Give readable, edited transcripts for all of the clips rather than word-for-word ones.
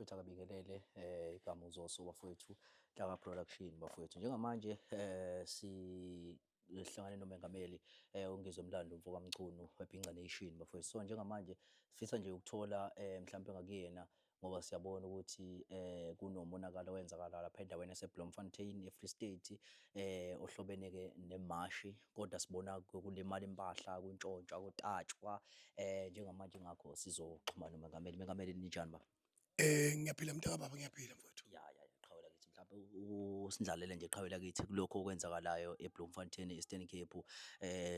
Bafowethu, akabingelele. Igama uZoso bafowethu, Hlaka Production bafowethu. Njengamanje sihlangane nomengameli uNgizwe Mlando mfoka Mchunu weBhinca Nation bafowethu. So njengamanje sifisa nje ukuthola mhlawumbe ngakuyena, ngoba siyabona ukuthi kunomonakalo owenzakala lapha endaweni yaseBloemfontein eFree State ohlobene ke nemashi, kodwa sibona kulimala impahla, kuntshontshwa, kutatshwa njengamanje. Ngakho sizoxhumana nomengameli. Mengameli, ninjani ba? Ngiyaphila mntaka baba, ngiyaphila mfowethu. Ya, qhawe lakithi, mhlawumbe usindlalele nje, qhawe lakithi, kulokho okwenzakalayo eBloemfontein, Eastern Cape.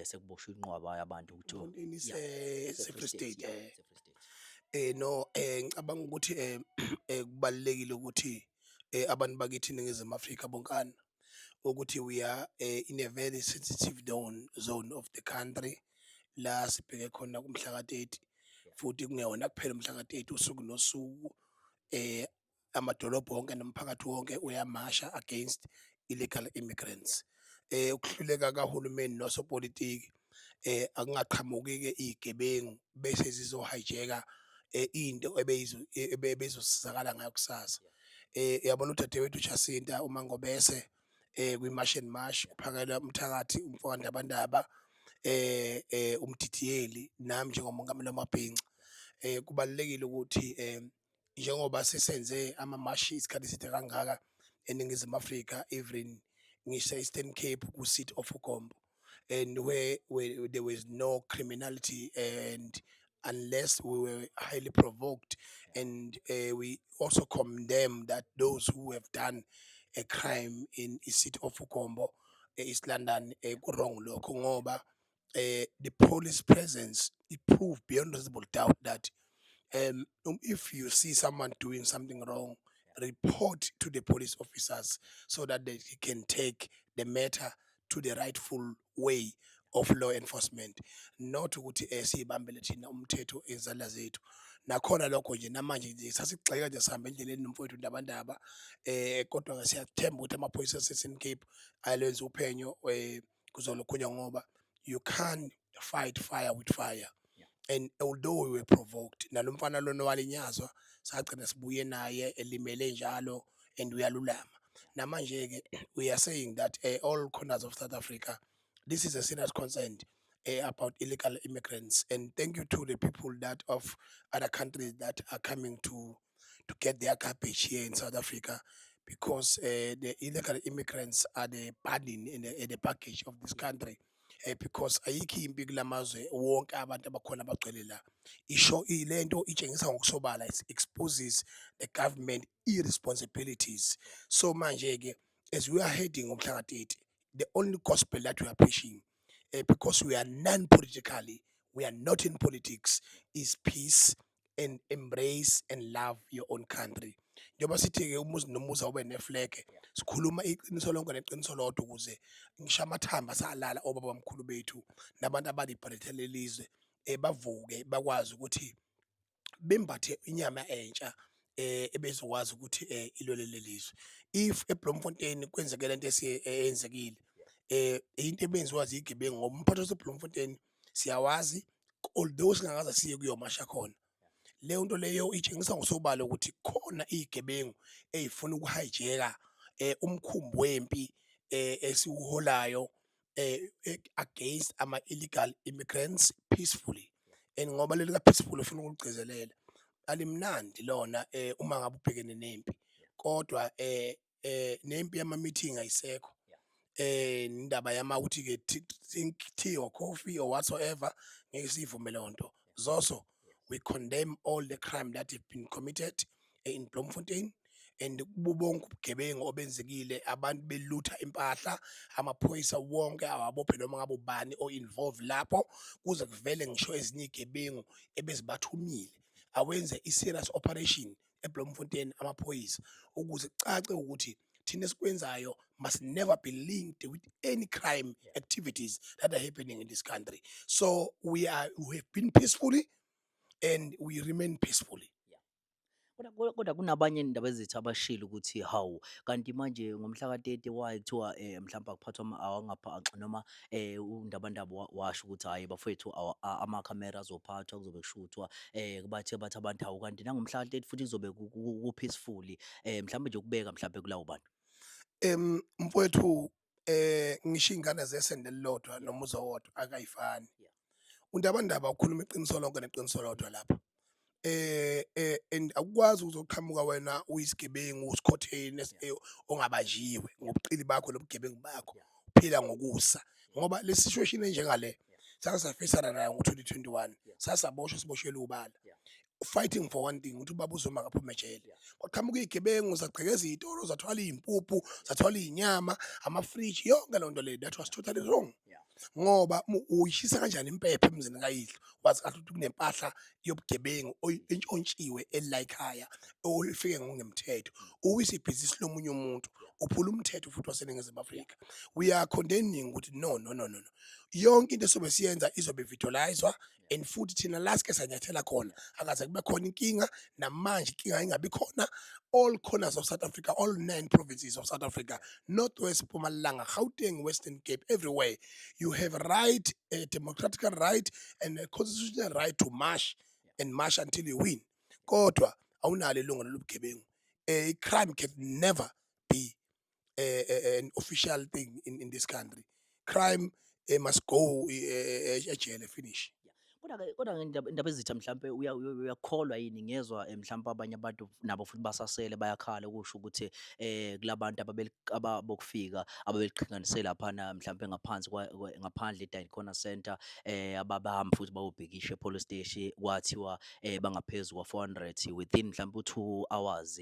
Sekuboshwe inqwaba yabantu kuthiwa Bloemfontein se se Free State. Se Free State. No, ngicabanga ukuthi kubalulekile ukuthi abantu bakithi eNingizimu Afrika bonkana ukuthi we are in a very sensitive zone of the country la sibheke khona kumhla ka-30, futhi kungewona kuphela umhla ka-30. Usuku nosuku amadolobha wonke nomphakathi wonke uyamasha against illegal immigrants. Ukuhluleka kahulumeni nosopolitiki, akungaqhamuki ke izigebengu bese zizo-hijack into ebezosizakala ngayo kusasa. Uyabona, udadewethu Jacinta uMangobese kwi-March and March, uphakela umthakathi umfoka Ndabandaba, umdidiyeli, nami njengomongameli wamabhinca, kubalulekile ukuthi njengoba sesenze amamashi isikhathi eside kangaka eNingizimu Afrika, even ngisho Eastern Cape ku-City of Ugombo, and where there was no criminality and unless we were highly provoked, and we also condemn that those who have done a crime in i-City of Ugombo, East London, ku-wrong lokho, ngoba the police presence, it proved beyond reasonable doubt that if you see someone doing something wrong, report to the police officers so that they can take the matter to the rightful way of law enforcement, not ukuthi siyibambele thina umthetho ezandla zethu. Nakhona lokho nje namanje nje sasigxeka nje sihamba endleleni nomfowethu Ndabandaba, kodwa-ke siyathemba ukuthi amaphoyisa ase-Eastern Cape ayalwenza uphenyo kuzolokhunya, ngoba you can't fight fire with fire. And although we were provoked, nalo mfana lona walinyazwa, sagcina sibuye naye elimele njalo and uyalulama namanje-ke. We are saying that all corners of South Africa, this is a serious concern about illegal immigrants, and thank you to the people that of other countries that are coming to get their garbage here in South Africa, because the illegal immigrants are the burden and the baggage of this country, because ayikho impi kulamazwe wonke, abantu abakhona abagcwele la. Isho lento itshengisa ngokusobala, it exposes the government irresponsibilities. So manje ke, as we are heading ngomhla ka-30, the only gospel that we are preaching, because we are non-politically, we are not in politics, is peace and embrace and love your own country. Njengoba sithi-ke umuzi nomuzi awube ne-flag, sikhuluma iqiniso lonke neqiniso lodwa, ukuze ngisho amathambo asalala obabamkhulu bethu nabantu abalibhalethe lelizwe bavuke, bakwazi ukuthi bembathe inyama entsha ebezokwazi ukuthi ilwele lelizwe. If eBloemfontein kwenzeke lento eyenzekile, into ebenziwa zigebengu, ngoba umphathi waseBloemfontein siyawazi, although singakaze siye kuyomasha khona, leyo nto leyo itshengisa ngokusobala ukuthi khona iy'gebengu ey'funa uku-hijack-a umkhumbi wempi esiwuholayo against ama-illegal immigrants peacefully. And ngoba leli ka-peaceful ufuna ukuligcizelela, alimnandi lona uma ngabe ubhekene nempi, kodwa nempi yama-meeting ayisekho. Indaba yama ukuthi-ke think tea or coffee or whatsoever, ngeke siyivume leyo nto. Zoso, we condemn all the crime that have been committed in Bloemfontein and kubo bonke ubugebengu obenzekile, abantu belutha impahla. Amaphoyisa wonke awabophe noma ngabe ubani o-involve lapho, kuze kuvele ngisho ezinye iy'gebengu ebezibathumile. Awenze i-serious operation eBloemfontein amaphoyisa, ukuze kucace ukuthi thina esikwenzayo must never be linked with any crime activities that are happening in this country. So we have been peacefully and we remain peacefully. Kodwa kunabanye Ndabezitha abashilo ukuthi hawu, kanti manje ngomhla ka-30 why kuthiwa mhlampe akuphathwa awangapha noma uNdabandaba washo ukuthi hhayi bafowethu, amakhamera azophathwa, kuzobe kushuthwa. Bathe bathi abantu hawu, kanti nangomhla ka-30 futhi kuzobe ku-peaceful, mhlampe nje ukubeka mhlampe kulabo bantu. Mfowethu, ngisho iy'ngane zesende elilodwa nomuzi owodwa akayifani. UNdabandaba ukhuluma iqiniso lonke neqiniso lodwa lapha. And awukwazi uzoqhamuka wena uyisigebengu, usikhotheni ongabanjiwe ngobuqili bakho nobugebengu bakho, uphila ngokusa ngoba le situation enjengale sake safisana nayo ngo-2021, sasaboshwa siboshelwe ubala fighting for one thing, ukuthi ubaba uZuma akaphume ejele. Kwaqhamuka iy'gebengu, zagqekeza iy'tolo, zathwala iy'mpuphu, zathwala iy'nyama, amafriji, yonke loo nto leyo. That was totally wrong ngoba uyishisa kanjani impepho emzini kayihlo, wazi kahle ukuthi kunempahla yobugebengu entshontshiwe ela ekhaya, oyifike ngokungemthetho, uwisa ibhizinisi lomunye umuntu, uphula umthetho futhi waseNingizimu Afrika. We are condemning ukuthi no, no, no, no, no, yonke into esobe siyenza izobe videolizwa, and futhi thina la sike sanyathela khona akaze kube khona inkinga. Namanje inkinga ingabi khona. All corners of South Africa, all nine provinces of South Africa, North West, Mpumalanga, Gauteng, Western Cape, everywhere, you have a right, a democratic right and a constitutional right to march and march until you win, kodwa awunalo ilungelo lobugebengu. A crime can never be an official thing in this country. Crime must go ejele, finish. Kodwa-ke Ndabezitha, mhlampe uyakholwa yini, ngiyezwa mhlampe abanye abantu nabo futhi basasele bayakhala ukusho ukuthi kulabantu ababokufika ababeliqhinganise laphana mhlampe ngaphansi ngaphandle e-Dinah Centre, ababahamba futhi bayobhikisha e-police steshi, kwathiwa bangaphezu kwa-400 within mhlampe u-2 hours,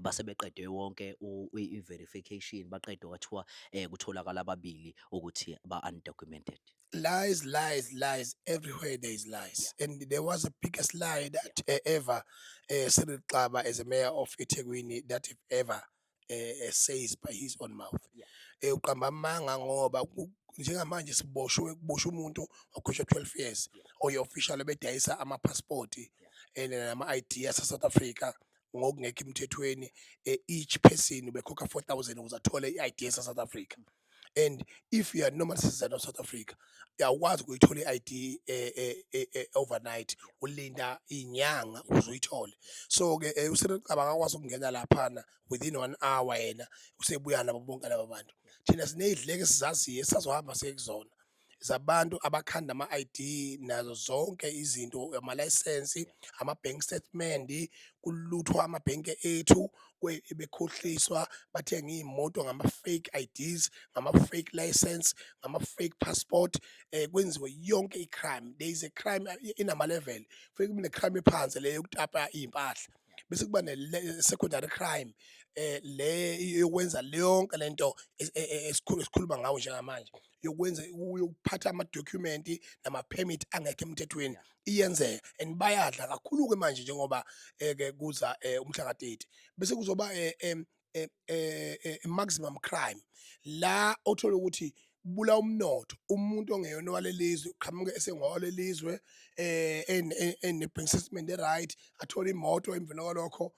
base beqede wonke i-verification, baqede kwathiwa kutholakala ababili ukuthi ba-undocumented. Lies, lies, lies. Everywhere there is lies. And there was the biggest lie that ever Cyril Xaba as a mayor of eThekwini that have ever says by his own mouth. Uqamba amanga ngoba njengamanje siboshwe, kuboshwe umuntu wakhishwa 12 years oyi-official ebedayisa ama-passport and nama-ID ase-South Africa ngokungekho emthethweni. Each person bekhokha 4000 ukuze athole i-ID yase-South Africa, and if you are normal citizen of South Africa, awukwazi ukuyithola i-ID overnight, ulinda inyanga ukuze uyithole. So ke uCyril Xaba akakwazi ukungena laphana within one hour, yena usebuya nabo bonke laba bantu. Thina siney'dleke esizaziyo esisazohamba siye kuzona zabantu abakhanda ama-ID nazo zonke izinto, amalayisensi, ama-bank statement, kuluthwa amabhenki ethu, bekhohliswa, bathenga iy'moto ngama-fake IDs, ngama-fake license, ngama-fake passport, kwenziwe yonke i-crime. There is a crime inama-level. Kufike kube ne-crime ephansi le yokutapa iy'mpahla, bese kuba ne-secondary crime le yokwenza yonke lento esikhuluma ngawo njengamanje, yokwenza yokuphatha ama-document nama-permit angekho emthethweni. Iyenzeka and bayadla kakhulu-ke manje njengoba ke kuza umhla ka-30, bese kuzoba maximum crime la othola ukuthi kubulawa umnotho, umuntu ongeyona walelizwe uqhamuke esengowalelizwe ene-bank statement e-right, athole imoto, emveni kwalokho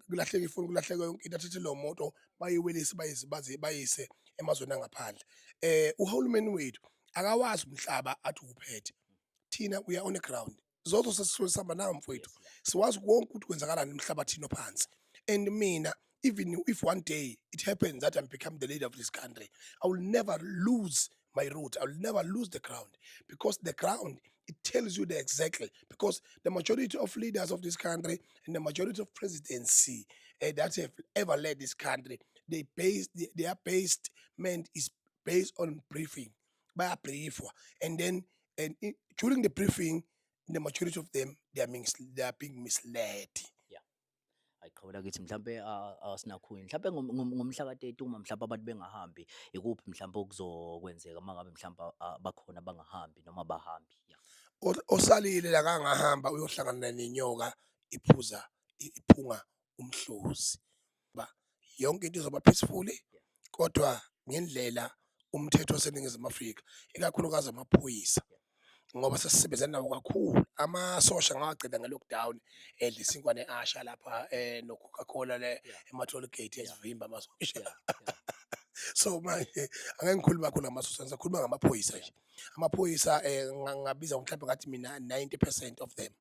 kulahleke ifoni, kulahleke yonke into, athathe leyo moto bayiwelise, bayise baze bayise emazweni angaphandle. Uhulumeni wethu akawazi umhlaba athi uphethe. Thina we are on the ground, zozo sesisuke sihamba nawe mfowethu, siwazi konke ukuthi kwenzakalani emhlabathini ophansi. And mina, even if one day it happens that I'm become the leader of this country, I will never lose my root, I will never lose the ground, because the ground, it tells you the exactly, because the majority of leaders of this country and the majority of presidency that have ever led this country, they based their basement is based on briefing, bayabriefwa, and then and during the briefing, the majority of them, they are being misled. Ayiqhawula kithi mhlampe asinakhunye mhlampe ngomhla ka-30, uma mhlampe abantu bengahambi, ikuphi mhlampe okuzokwenzeka uma ngabe mhlampe bakhona bangahambi noma bahambi, ya? Osalile la kangahamba uyohlangana nenyoka iphuza iphunga umhluzi. Ba yonke into izoba peacefully, kodwa ngendlela umthetho waseNingizimu Afrika, ikakhulukazi amaphoyisa. Ngoba sesisebenze nawo kakhulu. Amasosha ngawagcina nge-lockdown edla isinkwa ne-asha lapha no-Coca-Cola le ema-tollgate ezivimba amasosha. So manje angeke ngikhulume kakhulu ngamasosha, ngisakhuluma ngamaphoyisa nje. Amaphoyisa ngabiza mhlawumbe ngathi mina 90% of them,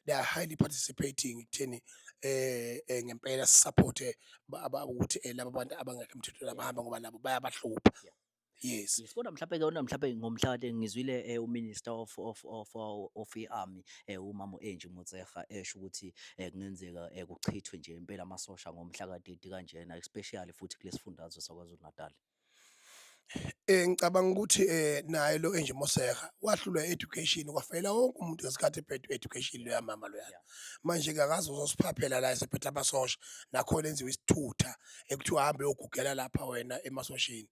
they are highly participating ekutheni ngempela si-support-e ukuthi laba bantu abangekho emthethweni abahambe ngoba nabo bayabahlupha. Yes. Yes, kodwa mhlampe-ke kodwa mhlampe ngomhla ngizwile u-Minister of i-Army, umama u-Angie Motshekga, esho ukuthi kungenzeka kuchithwe nje impela amasosha ngomhla ka-30 kanjena, especially futhi kulesi fundazwe saKwaZulu Natal. Ngicabanga ukuthi naye lo Angie Motshekga wahlulwa education, kwafeyila wonke umuntu ngesikhathi ephethwe education loya mama loya. Manje-ke akaze uzosiphaphela la esephethe amasosha, nakhona enziwa isithutha ekuthiwa hambe uyogugela lapha wena emasosheni.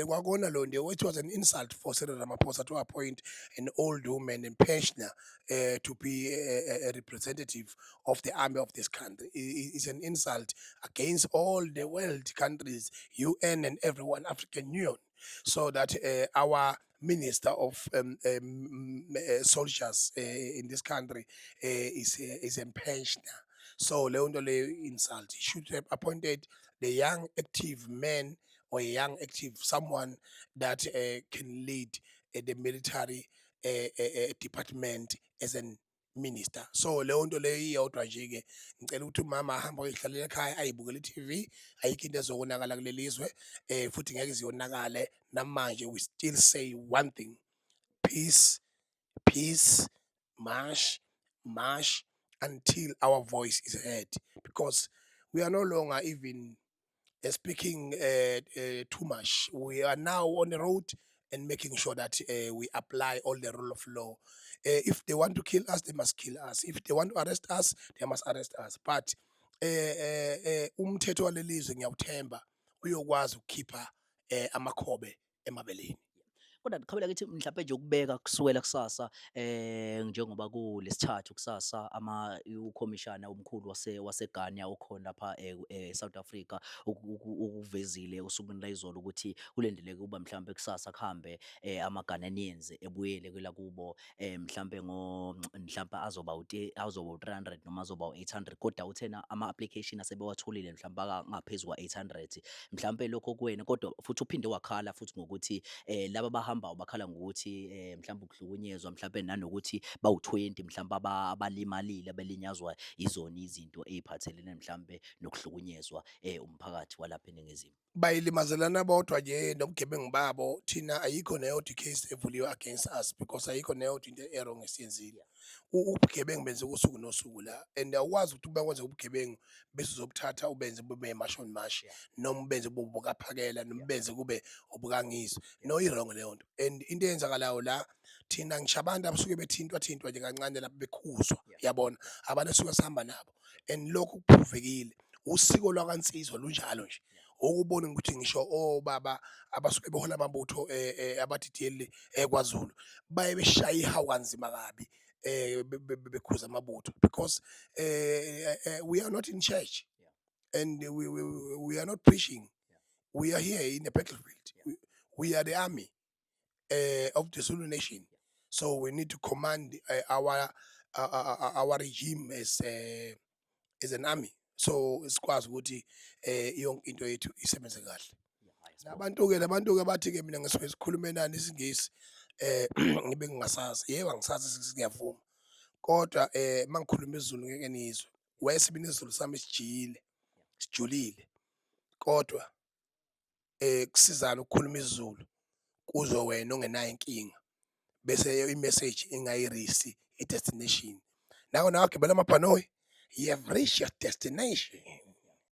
Kwakona lo nto, it was an insult for Cyril Ramaphosa to appoint an old woman and pensioner to be a representative of the army of this country. It's an insult against all the world countries, UN and everyone, African Union, so that our minister of soldiers in this country is a pensioner. So leyo nto leyo insult. He should have appointed the young active man or a young active someone that can lead the military department as an minister. So leyo nto leyo iyodwa nje ke, ngicela ukuthi umama ahambe ayoyihlalela ekhaya, ayibukele i-TV. Ayikho into ezokonakala kuleli zwe, futhi ngeke ziyonakale. Namanje we still say one thing: peace, peace, march, march until our voice is heard, because we are no longer even speaking too much. We are now on the road and making sure that we apply all the rule of law. If they want to kill us, they must kill us. If they want to arrest us, they must arrest us. But umthetho walelizwe ngiyawuthemba uyokwazi ukukhipha amakhobe emabeleni. Kodwa qhawela kithi mhlampe nje ukubeka kusukela kusasa, njengoba kulesithathu kusasa, ama ukhomishana omkhulu waseGhana okhona lapha e-South Africa ukuvezile osukwini layizolo ukuthi kulindeleke ukuba mhlampe kusasa kuhambe ama-Ghanaians ebuyele kwelakubo, mhlampe ngo mhlampe azoba u-300 noma azoba u-800, kodwa uthena ama-application asebewatholile mhlampe angaphezu kwa-800 mhlampe lokho kuwena. Kodwa futhi uphinde wakhala futhi ngokuthi laba abahambayo bakhala ngokuthi mhlampe ukuhlukunyezwa, mhlampe nanokuthi bawu-20 mhlampe abalimalile, abelinyazwa izona izinto ey'phathelene mhlampe nokuhlukunyezwa umphakathi walapha eNingizimu. Bayilimazelana bodwa nje nobugebengu babo. Thina ayikho neyodwa i-case evuliwe against us because ayikho neyodwa into e-wrong esiyenzile. Ubugebengu benzeka usuku nosuku la and awukwazi ukuthi uma kwenzeka ubugebengu bese uzobuthatha ubenze bube march on march noma ubenze bube obukaPhakela noma ubenze kube obukaNgizwe. No, i-wrong leyo nto. And into eyenzakalayo la, thina ngisho abantu abasuke bethintwa thintwa nje kancane lapho bekhuzwa, yabona, abantu esuke sihamba nabo, and lokhu kuphuvekile. Usiko lwakansizwa lunjalo nje, ukubona ukuthi ngisho obaba abasuke behola amabutho abadidiyeli kwaZulu baye beshaya ihawu kanzima kabi bekhuza amabutho because we are not in church and we are not preaching. We are here in the battlefield. We are the army of the Zulu nation, so we need to command our regime as an army, so sikwazi ukuthi yonke into yethu isebenze kahle. Labantu-ke bathi-ke mina ngisuke sikhulume nani isiNgisi ngibe ngingasazi. Yebo, angisazi, ngiyavuma, kodwa uma ngikhuluma isiZulu ngeke nizwe wese mina isiZulu sami sijiyile, sijulile, kodwa kusizana ukukhuluma isiZulu kuzwe wena ongenayo inkinga bese i-message ingayi-reach i-destination. Nawe nawagibela amabhanoyi, you have reached your destination.